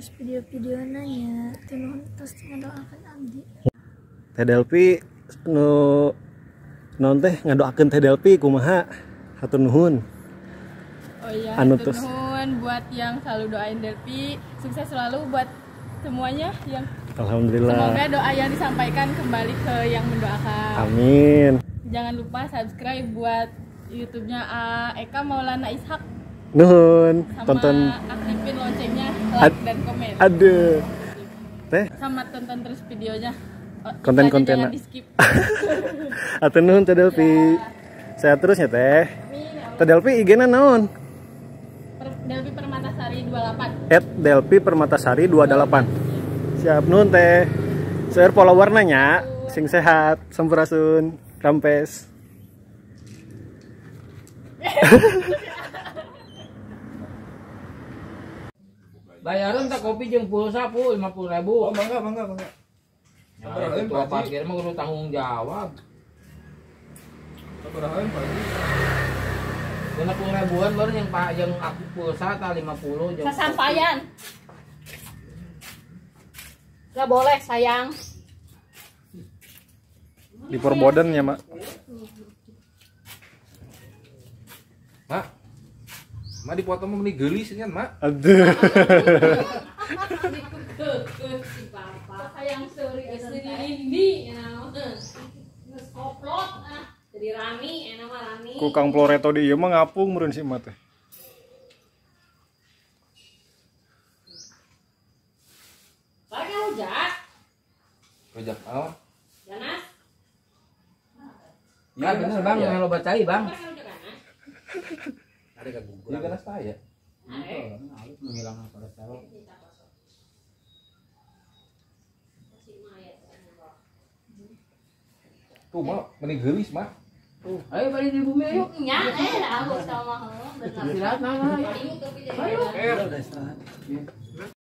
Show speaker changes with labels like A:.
A: terus video-videona nya. Nuhun terus ngadoakeun abdi.
B: Teh Delpi nu naon teh ngadoakeun Teh Delpi kumaha? Hatur nuhun.
C: Oh iya,
B: Anu
C: hatur
B: terus.
C: Nuhun buat yang selalu doain Delpi, sukses selalu buat semuanya yang
B: Alhamdulillah.
C: Semoga doa yang disampaikan kembali ke yang mendoakan.
B: Amin.
C: Jangan lupa subscribe buat YouTube-nya Eka Maulana Ishak.
B: Nuhun.
C: Sama
B: Tonton,
C: aktifin loncengnya, like dan komen.
B: Aduh. Teh,
C: Sama tonton terus videonya. Oh,
B: Konten-kontennya.
C: jangan di skip.
B: Hatur nuhun Teh Delpi. Sehat terus ya Teh.
C: Amin. Ya Allah.
B: Teh Delpi IG-na naon?
C: Delpi Permatasari 28.
B: @Delpi Permatasari 28. Siap nuhun Teh. Share followerna nya, sing sehat, sampurasun, rampes.
D: Bayaran tak kopi jeung pulsa pu 50.000.
E: Oh, mangga mangga mangga.
D: Ya, ketua parkir mah kudu tanggung jawab.
E: Sabarahaan, Pak Haji?
D: 50 ribuan baru yang pak yang aku pulsa ta 50 jeung
F: Sasampayan. Gak boleh sayang.
G: Di Perboden ya, Mak.
E: Mak. Mak dipotong mah meni geulis kan, Mak.
G: Aduh.
F: Si bapak sayang seri ini ya. Geus koplot ah. Jadi rame, enak mah rame.
G: Ku Kang Floreto di ieu mah ngapung meureun si emak teh.
F: Pakai rujak.
E: Rujak apa?
F: Ganas.
D: Ya bener bang, yang loba cai bang.
F: Pakai rujak ganas.
E: Ada kaguguran. Iya ganas tah ya.
D: Alus menghilangkan kolesterol.
E: Tuh, Mak, meni geulis, Mak.
D: Tuh, ayo balik di bumi ayo.
F: Nya, aku sama bener.
D: Istirahat nah, nah, ayo.
F: Ayo.
E: Eh,
B: Udah istirahat.